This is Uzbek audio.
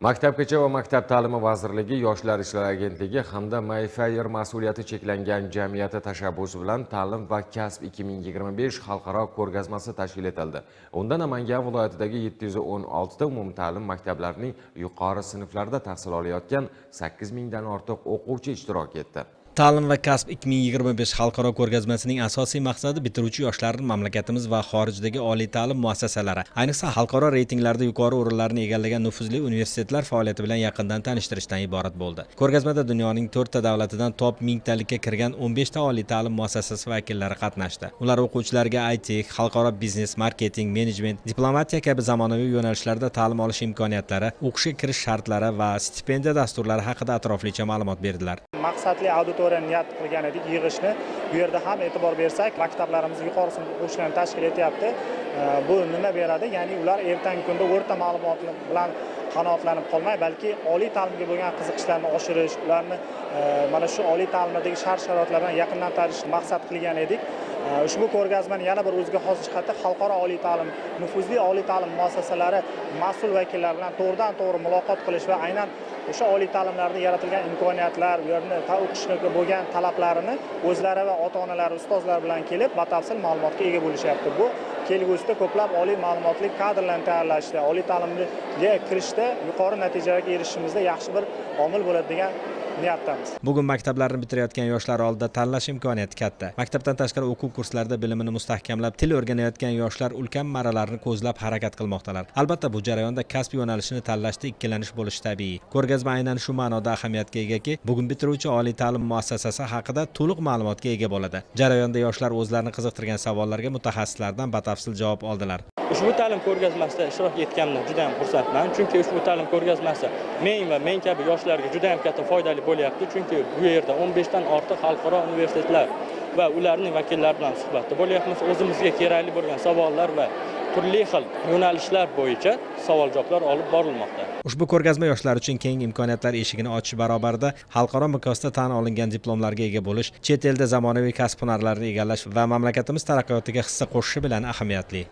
Maktabgacha va maktab ta'limi vazirligi, Yoshlar ishlari agentligi hamda Mayfair mas'uliyati cheklangan jamiyati tashabbusi bilan Ta'lim va kasb 2025 xalqaro ko'rgazmasi tashkil etildi. Unda Namangan viloyatidagi 716 ta umumta'lim maktablarining yuqori sinflarida tahsil olayotgan 8000 dan ortiq o'quvchi ishtirok etdi. Ta'lim va kasb 2025 xalqaro ko'rgazmasining asosiy maqsadi bitiruvchi yoshlarni mamlakatimiz va xorijdagi oliy ta'lim muassasalari, ayniqsa xalqaro reytinglarda yuqori o'rinlarni egallagan nufuzli universitetlar faoliyati bilan yaqindan tanishtirishdan iborat bo'ldi. Ko'rgazmada dunyoning 4 ta davlatidan top 1000 talikka kirgan 15 ta oliy ta'lim muassasasi vakillari qatnashdi. Ular o'quvchilarga IT, xalqaro biznes, marketing, menejment, diplomatiya kabi zamonaviy yo'nalishlarda ta'lim olish imkoniyatlari, o'qishga kirish shartlari va stipendiya dasturlari haqida atroflicha ma'lumot berdilar. Maqsadli auditoriya niyat qilgan edik yig'ishni. Bu yerda ham e'tibor bersak, maktablarimiz yuqori sinf o'quvchilarini tashkil etyapti. Bu nima beradi? Ya'ni ular ertangi kunda o'rta ma'lumot bilan qanoatlanib qolmay, balki oliy ta'limga bo'lgan qiziqishlarini oshirish, ularni mana shu oliy ta'limdagi shart-sharoitlar bilan yaqindan tanishishni maqsad qilgan edik. Ushbu ko'rgazmani yana bir o'ziga xos jihati xalqaro oliy ta'lim, nufuzli oliy ta'lim muassasalari mas'ul vakillari bilan to'g'ridan-to'g'ri muloqot qilish va aynan o'sha oliy ta'limlarda yaratilgan imkoniyatlar, ularni o'qishga bo'lgan talablarini o'zlari va ota-onalari, ustozlar bilan kelib batafsil ma'lumotga ega bo'lishyapti. Bu kelgusida ko'plab oliy ma'lumotli kadrlarni tayyorlashda, oliy ta'limga kirishda yuqori natijalarga erishishimizda yaxshi bir omil bo'ladi degan niyatdamiz. Bugun maktablarni bitirayotgan yoshlar oldida tanlash imkoniyati katta. Maktabdan tashqari o'quv kurslarida bilimini mustahkamlab, til o'rganayotgan yoshlar ulkan marralarni ko'zlab harakat qilmoqdalar. Albatta, bu jarayonda kasb yo'nalishini tanlashda ikkilanish bo'lishi tabiiy. Ko'rgazma aynan shu ma'noda ahamiyatga egaki, bugun bitiruvchi oliy ta'lim muassasasi haqida to'liq ma'lumotga ega bo'ladi. Jarayonda yoshlar o'zlarini qiziqtirgan savollarga mutaxassislardan batafsil javob oldilar. Ushbu ta'lim ko'rgazmasida ishtirok etganimdan juda ham xursandman, chunki ushbu ta'lim ko'rgazmasi men va men kabi yoshlarga juda ham katta foydali bo'lyapti, chunki bu yerda 15 dan ortiq xalqaro universitetlar va ularning vakillari bilan suhbatda bo'lyapmiz. O'zimizga kerakli bo'lgan savollar va turli xil yo'nalishlar bo'yicha savol-javoblar olib borilmoqda. Ushbu ko'rgazma yoshlar uchun keng imkoniyatlar eshigini ochish barobarida xalqaro miqyosda tan olingan diplomlarga ega bo'lish, chet elda zamonaviy kasb-hunarlarni egallash va mamlakatimiz taraqqiyotiga hissa qo'shishi bilan ahamiyatli.